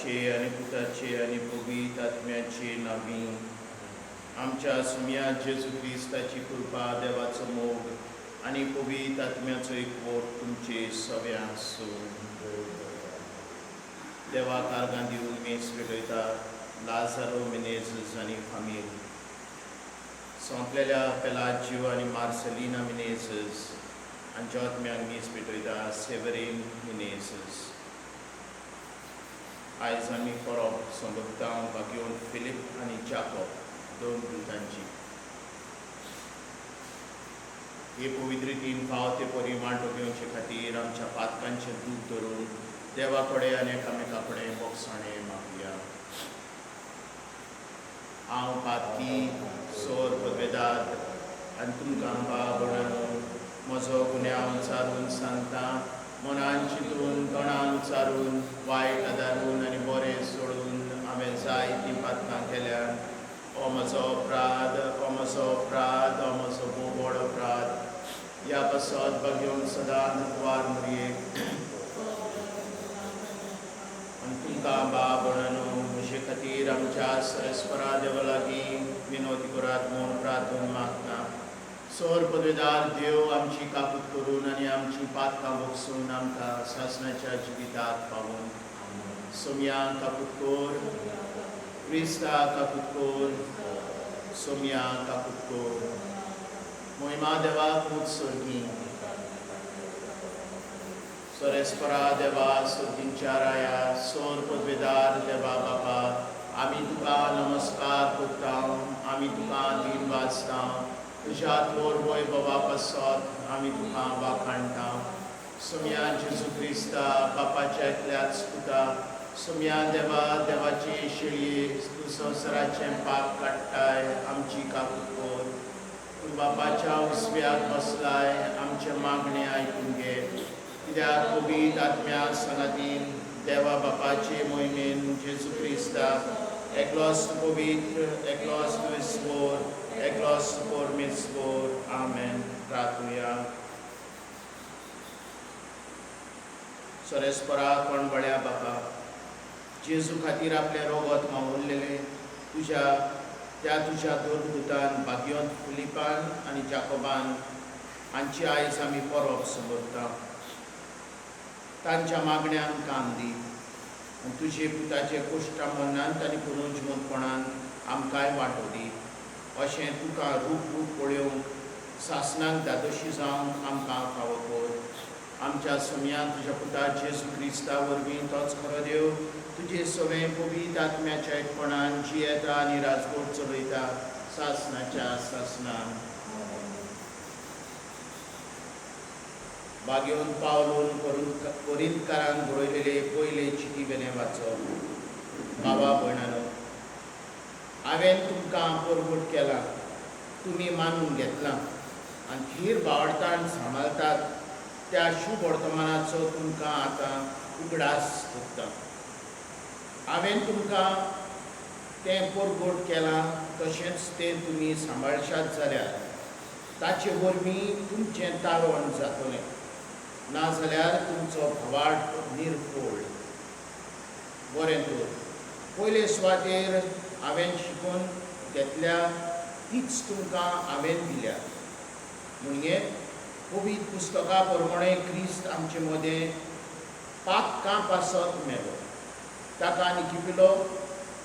बापाचे आनी पुताचे आनी पवित्र आत्म्याचे नांवी. आमच्या सुम्या जेजू क्रिस्ताची कृपा, देवाचो मोग आनी पवित्र आत्म्याचो एकवट तुमचे सगळ्यां आसूं. देवाक आर्गां दिवन मीस भेटयता लाजारो मिनेझीस आनी फामील, सोंपलेल्या पेलाजियो आनी मार्सेलिना मिनेझीस हांच्या आत्म्यांक मीस भेटयता सेवरीन मिनेझीस. आयज आमी परब संबोधता बागेवन फिलीप आनी जाकोब दोन दुतांची. हे पवित्र रितीन फाव ते परी वांटो घेवचे खातीर आमच्या पातकांचें दूख धरून देवा कडेन आनी एकामेका कडेन बोगसाणें मागुया. हांव पातकी सोर पदवेदार आनी तुमकां बाबणानो म्हजो गुन्यांव उचारून सांगता. मनान चिंतून, तोंडान उचारून, वायट आदारून आनी बरें सोडून हांवें जायतीं पातकां केल्यात. हो म्हजो अपराध, हो म्हजो अपराध, हो म्हजो भोव व्हड अपराध. ह्या पासत बागेवन सदां कुवार मुरयेक आनी तुमकां बाबणानो म्हजे खातीर आमच्या सरस्परा देवा लागीं विनोद करात म्हूण प्रार्थून मागता. सोर पदवेदार देव आमची काकूत करून आनी आमची पातकां भोगसून आमकां सासणाच्या जिविताक पावून. सोमया काकूत कोर, क्रिस्ता काकूत कोर, सोमया काकूत कोर. मोहिमा देवाक उत्सर्गी. सोरेस्परा देवा, सोर्गींच्या राया, सोर पदवेदार देवा बापा, आमी तुका नमस्कार करता, आमी तुका दीन वाचता. तुज्या थोर वैभवा पासत आमी तुका वाखाणटा. सोमया जेजू क्रिस्ता, बापाच्या एकल्याच पुता, सोमया देवा, देवाची शेळये, तूं संवसाराचें पाप काडटाय, आमची काकूत कर. तूं बापाच्या उजव्याक बसलाय, आमचें मागणें आयकून घे. कित्याक पवित्र आत्म्या सांगातीन देवा बापाचे मोहिमेन जेजू क्रिस्ता एकलोच पवित्र, एकलोच ईश्वर, एकलोच परमेश्वर. आमेन. प्रार्थुया. सोरेस्परा कोण बळ्या बापा, जेजू खातीर आपलें रोगत मावुरलेलें तुज्या त्या तुज्या दोन पुतान भाग्योन फिलिपान आनी जाकोबान हांची आयज आमी परब संबोधता. तांच्या मागण्यांक कान दी आनी तुजे पुताचे कुश्टा मरणांत आनी पुनर्जिवंतपणान आमकांय वांटो दी. अशें तुका रूप रूप पळोवंक सासणाक धादोशी जावंक आमकां फावो कर. आमच्या सुमयान तुज्या पुता जेजू क्रिस्ता वरवीं, तोच खरो देव, तुजे सगळें पवित्र आत्म्याच्या एकपणान जियेता आनी राजवट चलयता सासणाच्या सासणान. बागेवन पावलून कोरिंतकारांक बरयलेले पयले चिटी वेलें वाचप. बाबा भयणानो, हांवें तुमकां परगट केलां, तुमी मानून घेतलां आनी थीर बावडतान सांबाळतात त्या शुभ वर्तमानाचो तुमकां आतां उगडास करता. हांवें तुमकां तें परगट केलां तशेंच तें तुमी सांबाळशात जाल्यार ताचे वरवीं तुमचें तारण जातलें, नाजाल्यार तुमचो भावार्थ निर्फोळ. बरें तर पयले सुवातेर हांवें शिकून घेतल्या तीच तुमकां हांवें दिल्या. म्हणजे पवित्र पुस्तका प्रमाणे क्रिस्त आमचे मदें पातकां पासत मेलो, ताका निकिपिलो.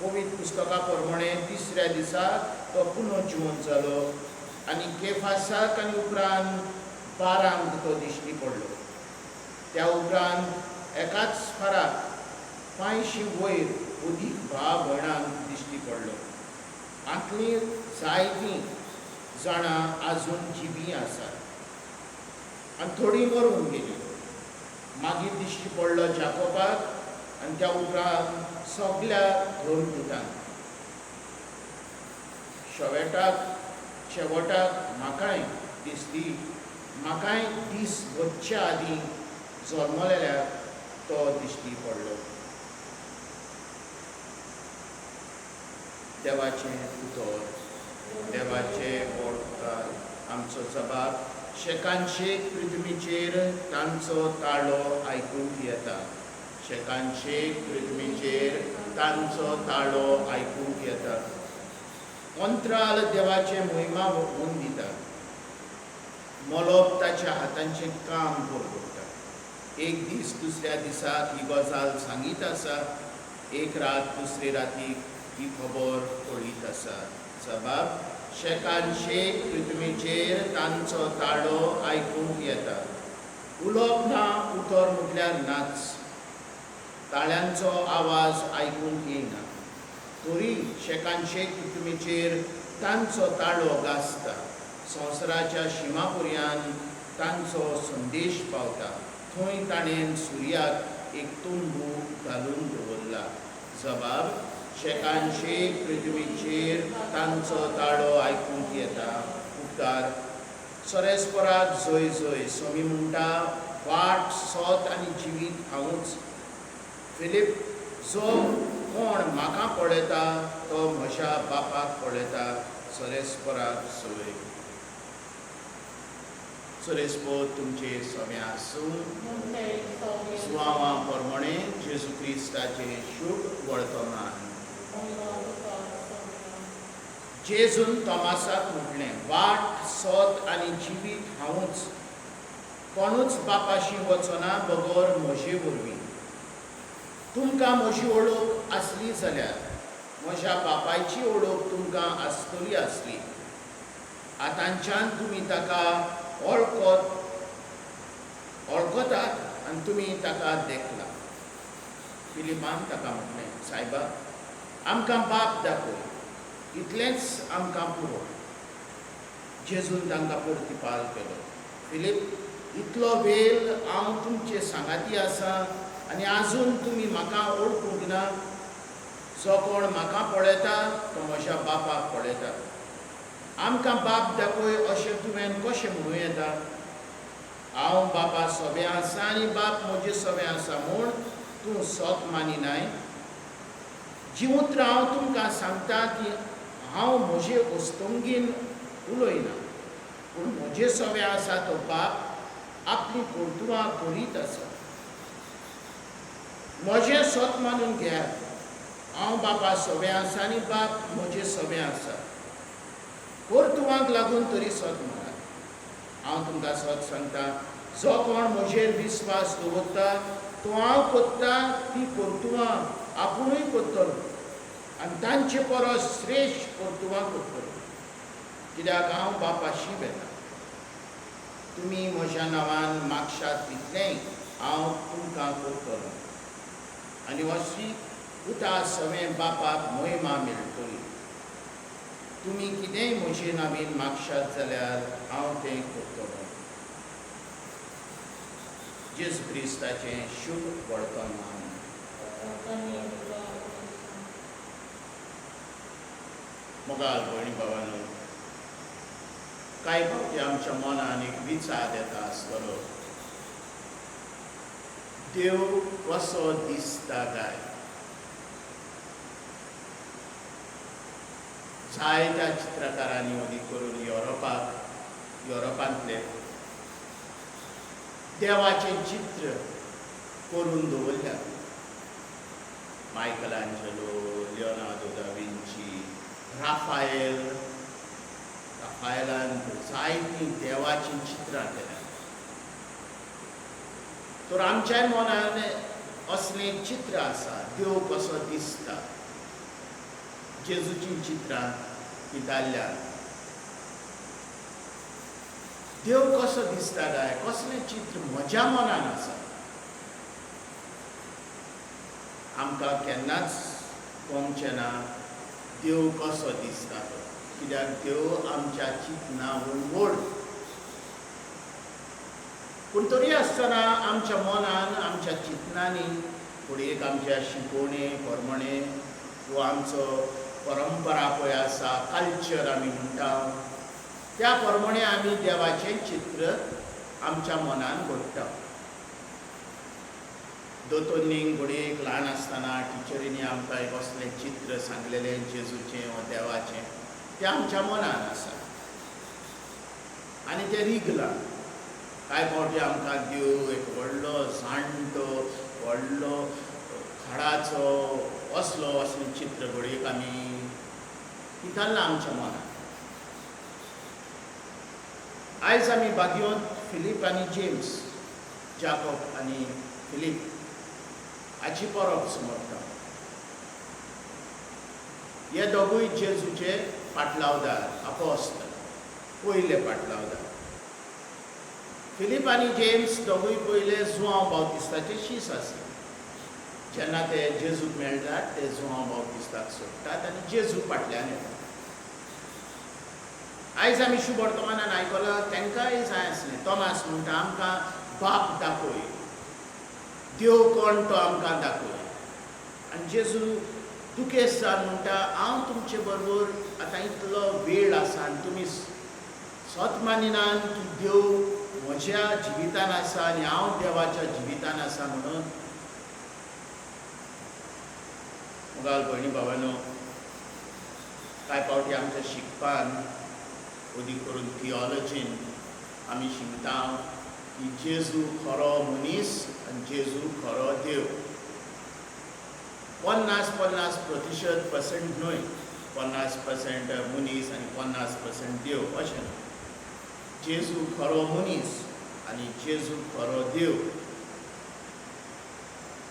पवित्र पुस्तका प्रमाणे तिसऱ्या दिसा तो पुनर्जिवंत जालो आनी केफासाक आनी उपरांत बारांक तो दिश्टी पडलो. त्या उपरांत एकाच फाराक 500 वयर अदीक भाव भयणांक दिश्टी पडलो. हांतलीं जायतीं जाणां आजून जिबीं आसात आनी थोडीं मरून गेलीं. मागीर दिश्टी पडलो जाकोबाक आनी त्या उपरांत सगल्या धर्मदुतांक. शेवटाक म्हाकाय दिसली, म्हाकाय दीस वचच्या आदीं जल्मलेल्याक तो दिश्टी पडलो. देवाचें उतर, देवाचे व्हड उपकार. आमचो जबाब शेकानशेक पृथ्वीचेर तांचो ताळो आयकूंक येता. शेकानशेक पृथ्वीचेर तांचो ताळो आयकूंक येता. अंत्राल देवाचे मोहिमा होवन दिता. मलोब ताच्या हातांचें काम करता. एक दीस दुसऱ्या दिसाक ही गजाल सांगीत आसा, एक रात दुसरे रातीक ही खबर कळीत आसा. जबाब: शेकान शेक पृथ्वीचेर तांचो ताळो आयकूंक येता. उलोवप ना, उतर म्हटल्यार नाच. ताळ्यांचो आवाज आयकूंक येयना, तरी शेकान शेक पृथ्वीचेर तांचो ताळो गाजता. संवसाराच्या शिमा पर्यान तांचो संदेश पावता. थंय ताणें सुर्याक एक तंबू घालून दवरला. जबाब: शेकान शेक पृथ्वीचेर तांचो ताळो आयकूंक येता. उपकार: सरेस्पराक जय जय. सोमी म्हणटा, वाट, सोत आनी जिवीत हांवूच. फिलीप: जो कोण म्हाका पळयता तो म्हज्या बापाक पळयता. सरेस्पराक जय. सरेस्पोत तुमचे समें आसूं. सुवावा प्रमाणे जेजू क्रिस्ताचें शुभ वर्तमान. जेजून तोमासाक म्हटलें, वाट, सोत आनी जिवीत हांवूच. कोणूच बापाशी वचना बगर म्हजे वरवीं. तुमकां म्हजी वळख आसली जाल्यार म्हज्या बापायची वळख तुमकां आसतली आसली. आतांच्यान तुमी ताका वळखतात आनी तुमी ताका देखला. फिलिपान ताका म्हटलें, सायबा, आमकां बाप दाखय, इतलेंच आमकां पुरो. जेजून तांकां प्रतिपाल केलो, फिलीप, इतलो वेळ हांव तुमचे सांगाती आसा आनी आजून तुमी म्हाका वळखूंक ना? जो कोण म्हाका पळयता तो म्हज्या बापाक पळयता. आमकां बाप दाखय अशें तुवें कशें म्हणूं येता? हांव बापा सोबें आसा आनी बाप म्हजे सोबें आसा म्हूण तूं सोत मानिनाय? जीं उतरां हांव तुमकां सांगता ती हांव म्हजे वस्तुंगीन उलयना, पूण म्हजे सोबें आसा तो बाप आपली कर्तुवां करीत आसा. म्हजें सोत मानून घेयात, हांव बापा सोबें आसा आनी बाप म्हजे सोबें आसा. कर्तुवांक लागून तरी सोत मानात. हांव तुमकां सोत सांगता, जो कोण म्हजेर विस्वास दवरता तो हांव कोत्ता ती कर्तुवां आपुणूय कोत्तलो आनी तांचे परस श्रेश्ठ कर्तुवां कोत्तलो, कित्याक हांव बापाशी वेता. तुमी म्हज्या नांवान मागशात तितलेंय हांव तुमकां करतलो आनी अशी पुता सवें बापाक मोहिमा मेळटली. तुमी कितेंय म्हजे नांवान मागशात जाल्यार हांव तें करतलो. जेजू क्रिस्ताचें शुभ वर्तमान. मोगाल भयणी भावानो, कांय फावटी आमच्या मनान एक विचार येता आसतलो, देव कसो दिसता काय? जायत्या चित्रकारांनी, अदीक करून युरोपांतले, देवाचें चित्र करून दवरल्यात. Michelangelo, Leonardo da Vinci, Raphael, राफायलान जायतीं देवाचीं चित्रां केल्यात. तर आमच्याय मनान असलें चित्र आसा, देव कसो दिसता. जेजूचीं चित्रां पितारल्या. देव कसो दिसता काय, कसलें चित्र म्हज्या मनान आसा? आमकां केन्नाच कळचें ना देव कसो दिसता तो, कित्याक देव आमच्या चिंतना व्हड. पूण तरी आसतना आमच्या मनान, आमच्या चिंतनांनी, फुडें आमच्या शिकोवणे परमणे वो आमचो परंपरा पळय आसा, कल्चर आमी म्हणटा, त्या प्रमाणे आमी देवाचें चित्र आमच्या मनान घडटा. दोतोन्नीक घडयेक ल्हान आसतना टिचरींनी आमकां एक असलें चित्र सांगलेलें, जेजूचें वा देवाचें, तें आमच्या मनान आसा आनी तें रिगलां. कांय फावटी आमकां देव एक व्हडलो जाणटो, व्हडलो खाडाचो असलो असलें चित्र घडयेक आमी पितारलां आमच्या मनांत. आयज आमी बागयोंत फिलीप आनी जेम्स, जाकोब आनी फिलीप हाची परब समजता. हे दोगूय जेजूचे पाटलावदार, अपोस्त, पयले पाटलावदार. फिलीप आनी जेम्स दोगूय पयले जुआंव बावतिस्ताचे शीस आसले. जेन्ना ते जेजूक मेळटात ते जुआंव बावतिस्ताक सोडटात आनी जेजू फाटल्यान येतात. आयज आमी शुभ वर्तमानान आयकलां तांकांय जाय आसलें. तोमास म्हणटा आमकां बाप दाखय, देव कोण तो आमकां दाखय. आनी जेजू दुखेस्त जावन म्हणटा हांव तुमचे बरोबर आतां इतलो वेळ आसा आनी तुमी सत मानिनात की देव म्हज्या जिवितान आसा आनी हांव देवाच्या जिवितान आसा म्हणून. मुगाल भयणी भावानो, कांय फावटी आमच्या शिकपान अदीक करून थियोलॉजीन आमी शिकता की जेजू खरो मनीस आनी जेजू खरो देव. 50-50% पर्संट न्हय, 50% मनीस आनी 50% देव अशें न्हय. जेजू खरो मनीस आनी जेजू खरो देव.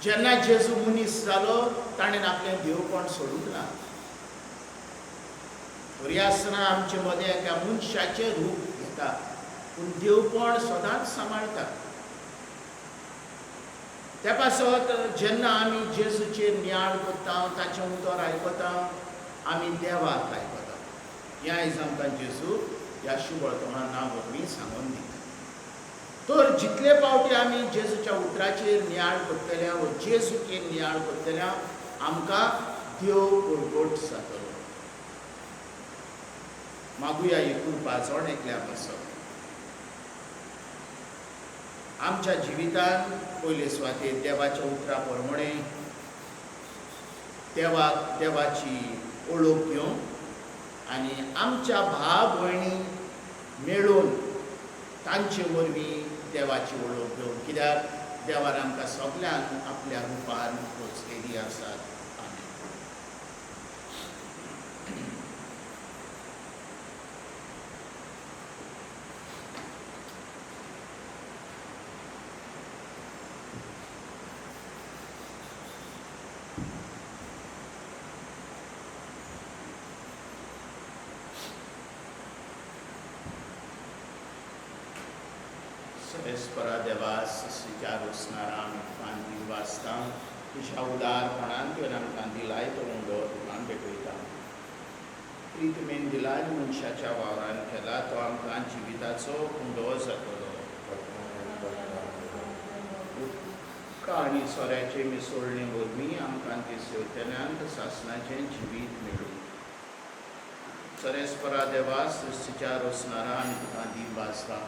जेन्ना जेजू मनीस जालो ताणें आपलें देवपण सोडूंक ना. तरी आसतना आमचे मदें एका मनशाचें रूप घेता पूण देवपण सदांच सांबाळटा. त्या पासत जेन्ना आमी जेजूचेर नियाळ करता, ताचें उतर आयकता, आमी देवाक आयकता. हें आयज आमकां जेजू ह्या शुभ वर्तमाना वरवीं सांगून दिता. तर जितले फावटी आमी जेजूच्या उतराचेर नियाळ करतले वा जेजूचेर नियाळ करतले आमकां देव परगट जातलो. मागुया ही कृपा जण एकल्या पासत. आमच्या जिवितान पयले सुवातेर देवाच्या उतरा प्रमाणे देवाक देवाची ओळख घेवन आनी आमच्या भाव भयणी मेळून तांचे वरवीं देवाची ओळख घेवन, कित्याक देवान आमकां सगल्यांक आपल्या रुपान रचलेली आसात. आमेन. सरेस्परा देवा, सृश्टीच्या रोसणारा आमी तुका दिव वाचता. तुज्या उदारपणान तुवें आमकां दिलाय तो उंडो तुका भेटयता. प्रितमेन दिला मनशाच्या वावरान केला तो आमकां जिविताचो उंडो जातलो. उदका आनी सोऱ्याचे मिसोळणे वरवीं आमकां ती सेवतल्यान सासणाचें जिवीत मेळूं. सरेस्परा देवा, सृश्टीच्या रोसणारा आमी तुका दिव वाचता.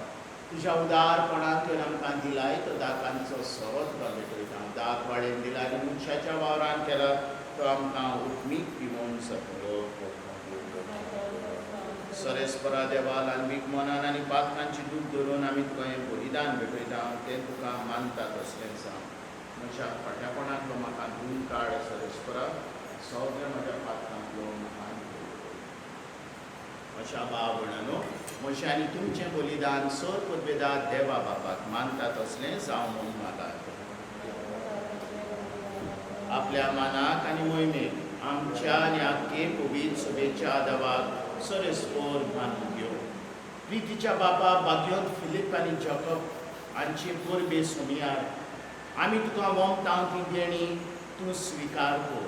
तुज्या उदारपणान तुवें आमकां दिलाय तो दाकांचो सोरो तुका भेटयता. दाक वाळेन दिला आनी मनशाच्या वावरान केला तो आमकां उत्मीक पिवोवन जातलो. सरेस्परा देवा, ल्हानवीक मनान आनी पातकांची दूख धरून आमी तुका हें बलिदान भेटयता, तें तुका मानता तसलें जावं. म्हज्या खोट्यापणांतलो म्हाका धुवन काड सरेस्परा, सगळ्या म्हज्या पातकांतलो म्हाका म्हज्या भाव भयणांनो, म्हजें आनी तुमचें बलिदान सर पदवेदार देवा बापाक मानता तसलें जावं म्हूण मागात. आपल्या मानाक आनी मोहिमेक आमच्या आनी आख्खे पवित्र सभेच्या देवाक सरेस्पोर मानून घेवं. प्रितीच्या बापा, बाग्योत फिलीप आनी जॉकब हांचे परबे सोमयार आमी तुका वोमता ती देणी तूं स्विकार कर.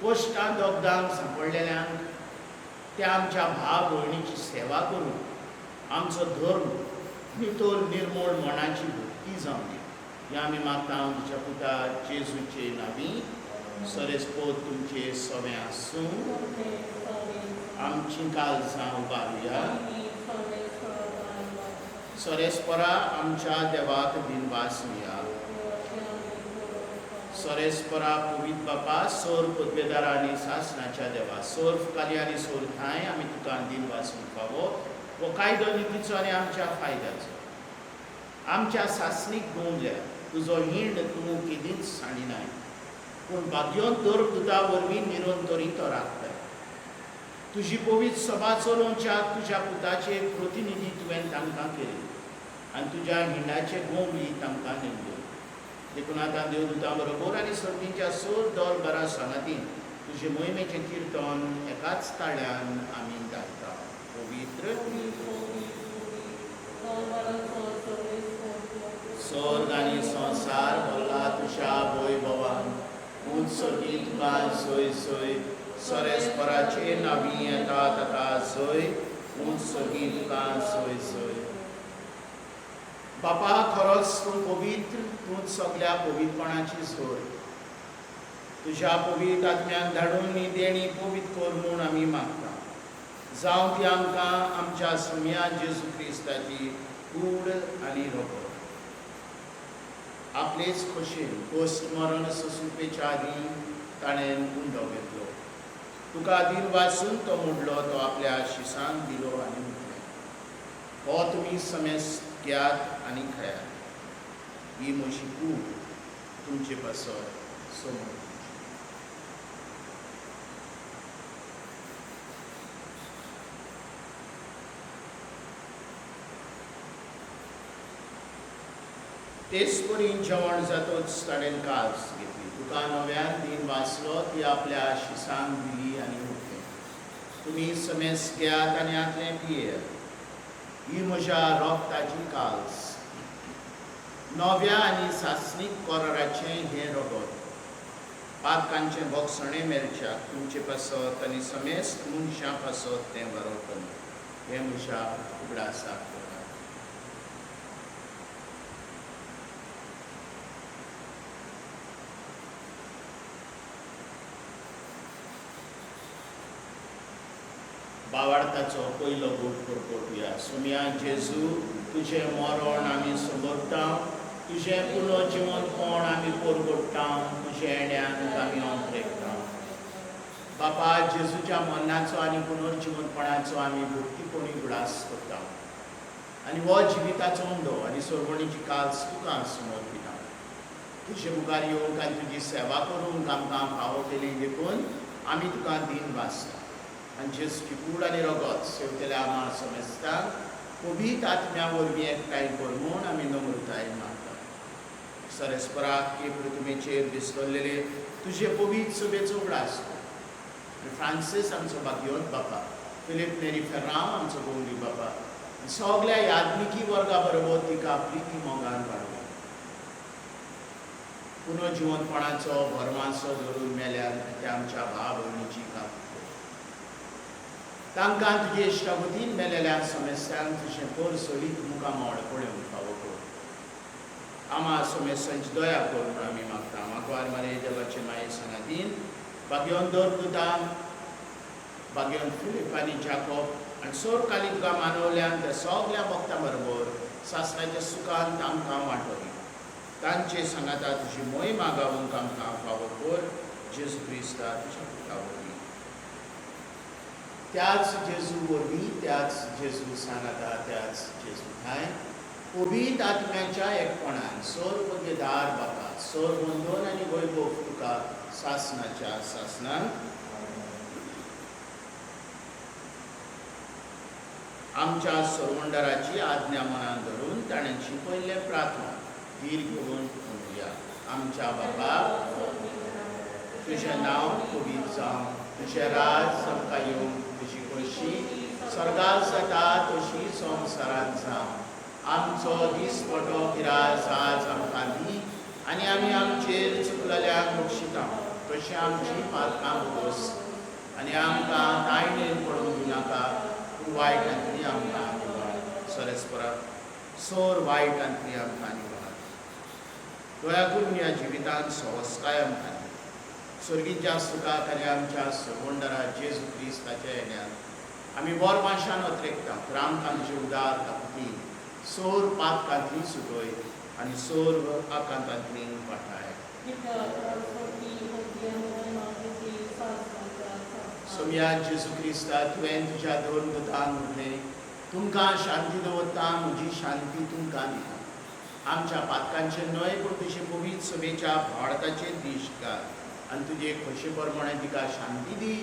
कोश्टां दोगदांक सांपडलेल्यांक त्या आमच्या भाव भयणीची सेवा करून आमचो धर्म नितळ निर्मळ मनाची भक्ती जावं दी. हें आमी मागता तुज्या पुता जेजूचे नांवी. सरेस्पोत तुमचे सवें आसूं. आमची काळजां उबारुया. सरेस्परा आमच्या देवाक दिनवासुया. सरेस्परा पवित्र बापा, सोर पदवेदारा आनी सासणाच्या देवा, सोर फुकाली आनी सोर ठांय आमी तुका दिनवासूंक फावो हो कायदो नितीचो आनी आमच्या फायद्याचो. आमच्या सासणीक गवल्या तुजो हिंड तूं केदींच सांडिनाय. पूण भाग्योन दर दुता वरवीं निरंतरी तो राखताय. तुजी पवित्र सभा चलोवच्याक तुज्या पुताचे प्रतिनिधी तुवें तांकां केली आनी तुज्या हिंडाचे गोमली तांकां नेमल्यो. देखून आतां देवदुतां बरोबर आनी सर्तींच्या सोर दल बरा सांगातीन तुजे मोहिमेचें किर्तन एकाच ताळ्यान आमी गायता. पवित्र स्वर्ग आनी संवसार भरला तुज्या वैभवान. उंच सर्गी तुका सोय सोय, सरेस्पराचे नावी येता ताका सोय, उंच सर्गी तुका सोय सोय. बापा, खरोच तूं पवित्र, तूंच सगल्या पवित्रपणाची सोय. तुज्या पवित्र आत्म्याक धाडून ही देणी पवित्र कर म्हूण आमी मागता. जावं ती आमकां आमच्या सुम्या जेजू क्रिस्ताची कूड आनी रोगत. आपलेच खोशेन कोस्ट मरण सोंसुपेच्या आदीं ताणें उंडो घेतलो. तुका दिन वाचून तो मोडलो, तो आपल्या शिसांक दिलो आनी म्हटलें, हो तुमी समेस घेयात आनी खायात. ही म्हजी कूड तुमचे पासत समोर. तेच परी जेवण जातच ताणें काज घेतली, तुका नव्यान दिन वाचलो, ती आपल्या शिसांक दिली आनी म्हटलें, तुमी समेस घेयात आनी आतलें पियेयात. ही म्हज्या रोगताची काल्स, नव्या आनी सासणीक कराराचें हें रगत. पातकांचें भोगसणें मेळच्याक तुमचे पासत आनी समेस्त मनशां पासत तें बरोवतलें. हें म्हज्या उगडासाक करात. बावार्थाचो पयलो गूट परकोटुया. सुम्या जेजू, तुजें मरण आमी समोरता, तुजें पुनर्जिवंतपण आमी परगोडटा, तुजें येण्यान आमी अंतरेकता. बापा, जेजूच्या मरणाचो आनी पुनर्जिवंतपणाचो आमी भक्तीपणी उगडास करता आनी हो जिविताचो उंडो आनी सर्वणीची काल्स तुका समर्पिता. तुजे मुखार येवंक आनी तुजी सेवा करूंक आमकां फावो केली देखून आमी तुका दिन वाचता. आनी जेजूची कूड आनी रगत सेवतल्या आमा समेस्तांक पवित्र आत्म्या वरवीं एकठांय कर म्हूण आमी नम्रतायेन मागता. सरेस्पराक के प्रतिमेचेर विसरलेले तुजे पवित्र सभेचो उगडास कर. आनी फ्रांसीस आमचो भाग्योत बापा, फिलीप नेरी फेर्रांव आमचो गोंगली बापा, सगल्या याज्ञिकी वर्गा बरोबर तिका प्रिती मोगान वाडोवया. पुनर्जिवंतपणाचो भरमासो धरून मेल्यार त्या आमच्या भाव भयणीची कात कर. तांकां तुजे इश्टागतीन मेलेल्या समस्यांक तुजें पर सोलीत मुखामळ पळोवंक फावो कर. आमा समेस्तांची दया कर म्हूण आमी मागता. मागवार मारे देवाचे माये सांगातीन भाग्योन दर दुतान, भाग्योन फिलीप आनी जाकोब आनी सोर काली तुका मानवल्यान त्या सगल्या भक्तां बरोबर सासणाच्या सुखान आमकां वांटो दी. तांचे सांगाता तुजी मोहिमा गावूंक आमकां फावो कर, जेजू क्रिस्ता तुज्या पुता वरवीं. त्याच जेजू वरवीं, त्याच जेजू सांगाता, त्याच जेजू ठांय पवित्र आत्म्याच्या एकपणान सोर दार बापा, सोर वंदन आनी वैभव तुका सासणाच्या सासणान. आमच्या सरवंडराची आज्ञा मनान धरून ताणें शिकयल्लें प्रार्थना धीर घेवन म्हणुया. आमच्या बाबा, तुजें नांव पवित्र जावं, तुजें राज आमकां येवं, तुजी खोशी स्वर्गात जाता तशी संवसारांत जावं. आमचो दीसपटो किरास आज आमकां दी आनी आमी आमचेर चुकलेल्यांक बक्षिता तशें आमची पातकां भोगोस आनी आमकां तायणेन पडूंक दिनाका, पूण वायटांतली आमकां निवाळ. सरेस्परा सोर वायटांतली आमकां निवाळ. दया करून ह्या जिवितांत सवस्काय आमकां दी. सर्गीच्या सुखाक आनी आमच्या सरवंडरा जेजू क्रिस्ताच्या येण्यान आमी बोरमाशान अत्रेकता. तर आमकां तुजे उदार ताकतीन सोर पातकांतली सुटय आनी सोर आकांतांतली वाटाय. सोमया जेजू क्रिस्ता, तुवें तुज्या दोन दुतांक म्हटलें, तुमकां शांती दवरता, म्हजी शांती तुमकां दिता. आमच्या पातकांचेर न्हय पूण तुजे पवित्र सभेच्या भारताचेर दिश्ट घाल. आनी तुजे खोशे प्रमाणे तिका शांती दी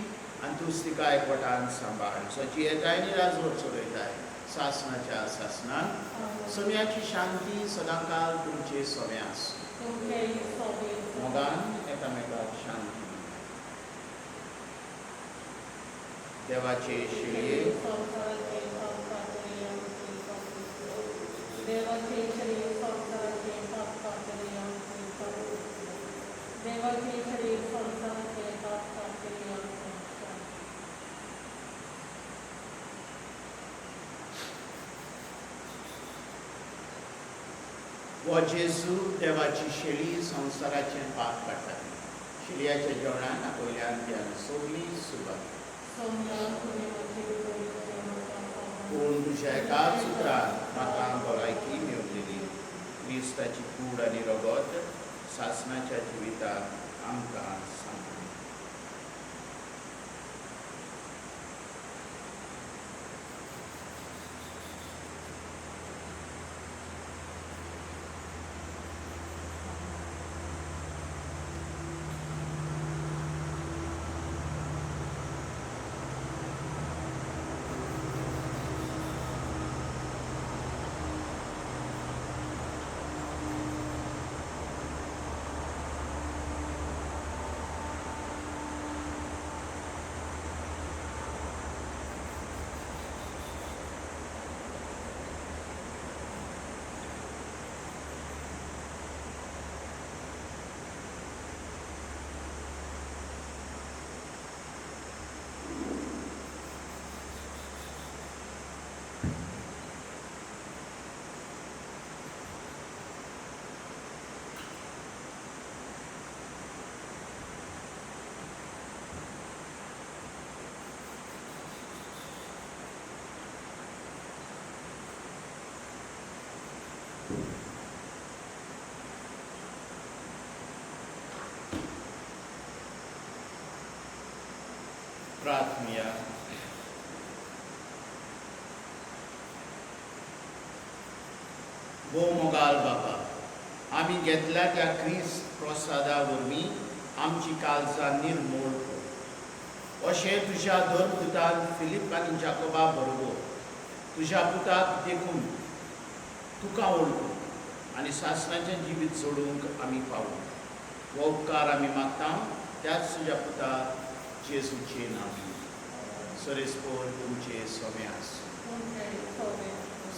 आनी तूंच तिका एकवटान सांबाळ. सची येताय आनी राजवट चलयताय सासणाच्या सासणान. सम्याची शांती सदांकाल तुमचे सोमे आसूं. मोगान एकामेकाक शांती दी. देवाचे शेळये हो जेजू देवाची शेळी संवसाराचें पाप काडटा. शेळयाच्या जेवणान आपयल्यान ध्यान सोगली सुरवात. पूण तुज्या एकाच उतरान म्हाका भलायकी मेवलेली. क्रिस्ताची कूड आनी रगत सासणाच्या जिविताक आमकां सांगता. प्रार्थनिया. भोव मोगाल बापा, आमी घेतल्या त्या क्रिस्त प्रसादा वरवीं आमची काळजां निर्मूळ कर. अशें तुज्या दोन पुतान फिलीप आनी जाकोबा बरोबर तुज्या पुताक देखून तुका वळखून आनी सासणाचें जिवीत जोडूंक आमी पावूं. हो उपकार आमी मागता त्याच तुज्या पुता जेजूचे नांवी. सरेस्पोर तुमचे सोमे आसूं.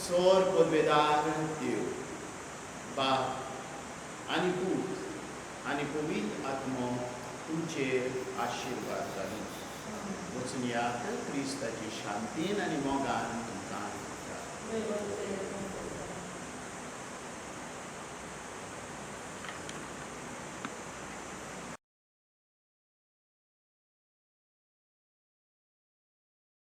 सोर पदवेदार देव बाप आनी पूत आनी पवित्र आत्मो तुमचेर आशिर्वाद घालूं. वचून यात क्रिस्ताची शांतीन आनी मोगान तुमकां.